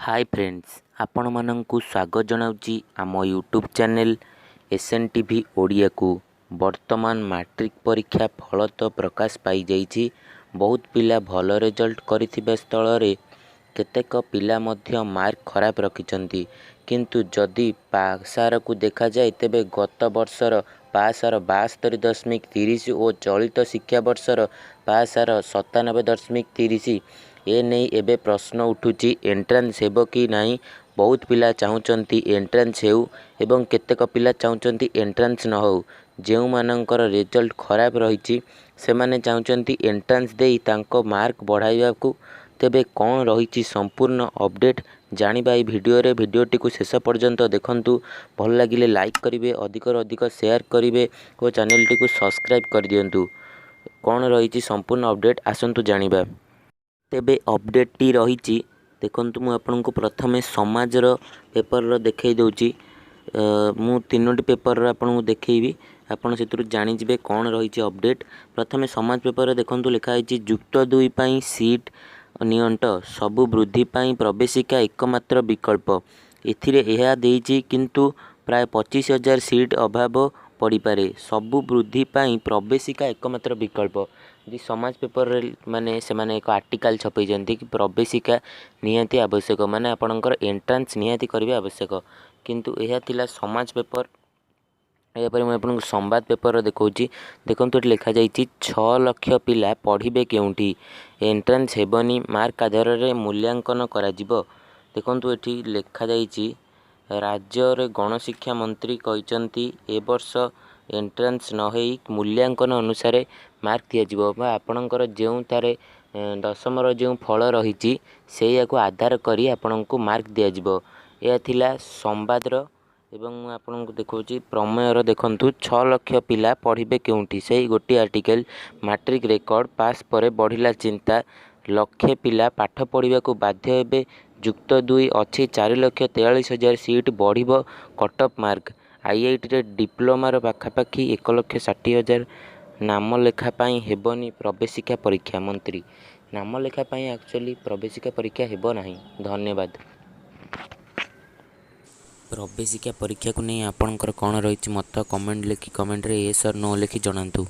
High friends, ଆପଣମାନଙ୍କୁ ସ୍ୱାଗତ ଜଣାଉଛି ଆମ YouTube channel S N T V ଓଡ଼ିଆକୁ। ବର୍ତ୍ତମାନ ମାଟ୍ରିକ୍ ପରୀକ୍ଷା ଫଳ ତ ପ୍ରକାଶ ପାଇଯାଇଛି। ବହୁତ ପିଲା ଭଲ ରେଜଲ୍ଟ କରିଥିବା ସ୍ଥଳରେ କେତେକ ପିଲା ମଧ୍ୟ ମାର୍କ ଖରାପ ରଖିଛନ୍ତି। କିନ୍ତୁ ଯଦି ପାସ୍ ହାରକୁ ଦେଖାଯାଏ, ତେବେ ଗତ ବର୍ଷର ପାସ୍ ହାର 72.30 ଓ ଚଳିତ ଶିକ୍ଷାବର୍ଷର ପାସ୍ ହାର 97.30। ଏ ନେଇ ଏବେ ପ୍ରଶ୍ନ ଉଠୁଛି, ଏଣ୍ଟ୍ରାନ୍ସ ହେବ କି ନାହିଁ? ବହୁତ ପିଲା ଚାହୁଁଛନ୍ତି ଏଣ୍ଟ୍ରାନ୍ସ ହେଉ ଏବଂ କେତେକ ପିଲା ଚାହୁଁଛନ୍ତି ଏଣ୍ଟ୍ରାନ୍ସ ନ ହେଉ। ଯେଉଁମାନଙ୍କର ରେଜଲ୍ଟ ଖରାପ ରହିଛି, ସେମାନେ ଚାହୁଁଛନ୍ତି ଏଣ୍ଟ୍ରାନ୍ସ ଦେଇ ତାଙ୍କ ମାର୍କ ବଢ଼ାଇବାକୁ। ତେବେ କ'ଣ ରହିଛି ସମ୍ପୂର୍ଣ୍ଣ ଅପଡ଼େଟ୍, ଜାଣିବା ଏହି ଭିଡ଼ିଓରେ। ଭିଡ଼ିଓଟିକୁ ଶେଷ ପର୍ଯ୍ୟନ୍ତ ଦେଖନ୍ତୁ। ଭଲ ଲାଗିଲେ ଲାଇକ୍ କରିବେ, ଅଧିକରୁ ଅଧିକ ସେୟାର କରିବେ ଓ ଚ୍ୟାନେଲଟିକୁ ସବସ୍କ୍ରାଇବ୍ କରିଦିଅନ୍ତୁ। କ'ଣ ରହିଛି ସମ୍ପୂର୍ଣ୍ଣ ଅପଡ଼େଟ୍, ଆସନ୍ତୁ ଜାଣିବା। ତେବେ ଅପଡ଼େଟ୍ଟି ରହିଛି, ଦେଖନ୍ତୁ, ମୁଁ ଆପଣଙ୍କୁ ପ୍ରଥମେ ସମାଜର ପେପରର ଦେଖାଇ ଦେଉଛି। ମୁଁ ତିନୋଟି ପେପରର ଆପଣଙ୍କୁ ଦେଖେଇବି, ଆପଣ ସେଥିରୁ ଜାଣିଯିବେ କ'ଣ ରହିଛି ଅପଡ଼େଟ୍। ପ୍ରଥମେ ସମାଜ ପେପରରେ ଦେଖନ୍ତୁ, ଲେଖା ହେଇଛି, ଯୁକ୍ତ ଦୁଇ ପାଇଁ ସିଟ୍ ନିଅଣ୍ଟ, ସବୁ ବୃଦ୍ଧି ପାଇଁ ପ୍ରବେଶିକା ଏକମାତ୍ର ବିକଳ୍ପ। ଏଥିରେ ଏହା ଦେଇଛି, କିନ୍ତୁ ପ୍ରାୟ 25,000 ସିଟ୍ ଅଭାବ ପଡ଼ିପାରେ। ସବୁ ବୃଦ୍ଧି ପାଇଁ ପ୍ରବେଶିକା ଏକମାତ୍ର ବିକଳ୍ପ। ଯଦି ସମାଜ ପେପରରେ ମାନେ ସେମାନେ ଏକ ଆର୍ଟିକାଲ୍ ଛପେଇଛନ୍ତି କି ପ୍ରବେଶିକା ନିହାତି ଆବଶ୍ୟକ, ମାନେ ଆପଣଙ୍କର ଏଣ୍ଟ୍ରାନ୍ସ ନିହାତି କରିବା ଆବଶ୍ୟକ। କିନ୍ତୁ ଏହା ଥିଲା ସମାଜ ପେପର। ଏହାପରେ ମୁଁ ଆପଣଙ୍କୁ ସମ୍ବାଦ ପେପରର ଦେଖାଉଛି। ଦେଖନ୍ତୁ, ଏଠି ଲେଖାଯାଇଛି, 6 ଲକ୍ଷ ପିଲା ପଢ଼ିବେ କେଉଁଠି? ଏଣ୍ଟ୍ରାନ୍ସ ହେବନି, ମାର୍କ ଆଧାରରେ ମୂଲ୍ୟାଙ୍କନ କରାଯିବ। ଦେଖନ୍ତୁ, ଏଠି ଲେଖାଯାଇଛି, ରାଜ୍ୟରେ ଗଣଶିକ୍ଷା ମନ୍ତ୍ରୀ କହିଛନ୍ତି, ଏ ବର୍ଷ ଏଣ୍ଟ୍ରାନ୍ସ ନ ହେଇ ମୂଲ୍ୟାଙ୍କନ ଅନୁସାରେ ମାର୍କ ଦିଆଯିବ ବା ଆପଣଙ୍କର ଯେଉଁଠାରେ ଦଶମର ଯେଉଁ ଫଳ ରହିଛି, ସେଇଆକୁ ଆଧାର କରି ଆପଣଙ୍କୁ ମାର୍କ ଦିଆଯିବ। ଏହା ଥିଲା ସମ୍ବାଦର ଏବଂ ମୁଁ ଆପଣଙ୍କୁ ଦେଖାଉଛି ପ୍ରମେୟର। ଦେଖନ୍ତୁ, 6 ଲକ୍ଷ ପିଲା ପଢ଼ିବେ କେଉଁଠି? ସେଇ ଗୋଟିଏ ଆର୍ଟିକେଲ୍। ମାଟ୍ରିକ୍ ରେକର୍ଡ଼ ପାସ୍ ପରେ ବଢ଼ିଲା ଚିନ୍ତା, ଲକ୍ଷେ ପିଲା ପାଠ ପଢ଼ିବାକୁ ବାଧ୍ୟ ହେବେ। ଯୁକ୍ତ ଦୁଇ ଅଛି 4,43,000 ସିଟ୍, ବଢ଼ିବ କଟ୍ ଅଫ୍ ମାର୍କ। ଆଇଆଇଟିରେ ଡିପ୍ଲୋମାର ପାଖାପାଖି 1,60,000। ନାମଲେଖା ପାଇଁ ହେବନି ପ୍ରବେଶିକା ପରୀକ୍ଷା, ମନ୍ତ୍ରୀ। ନାମଲେଖା ପାଇଁ ଆକ୍ଚୁଆଲି ପ୍ରବେଶିକା ପରୀକ୍ଷା ହେବ ନାହିଁ। ଧନ୍ୟବାଦ। ପ୍ରବେଶିକା ପରୀକ୍ଷାକୁ ନେଇ ଆପଣଙ୍କର କ'ଣ ରହିଛି ମତ, କମେଣ୍ଟ ଲେଖି କମେଣ୍ଟରେ ୟେସ୍ ଅର୍ ନୋ ଲେଖି ଜଣାନ୍ତୁ।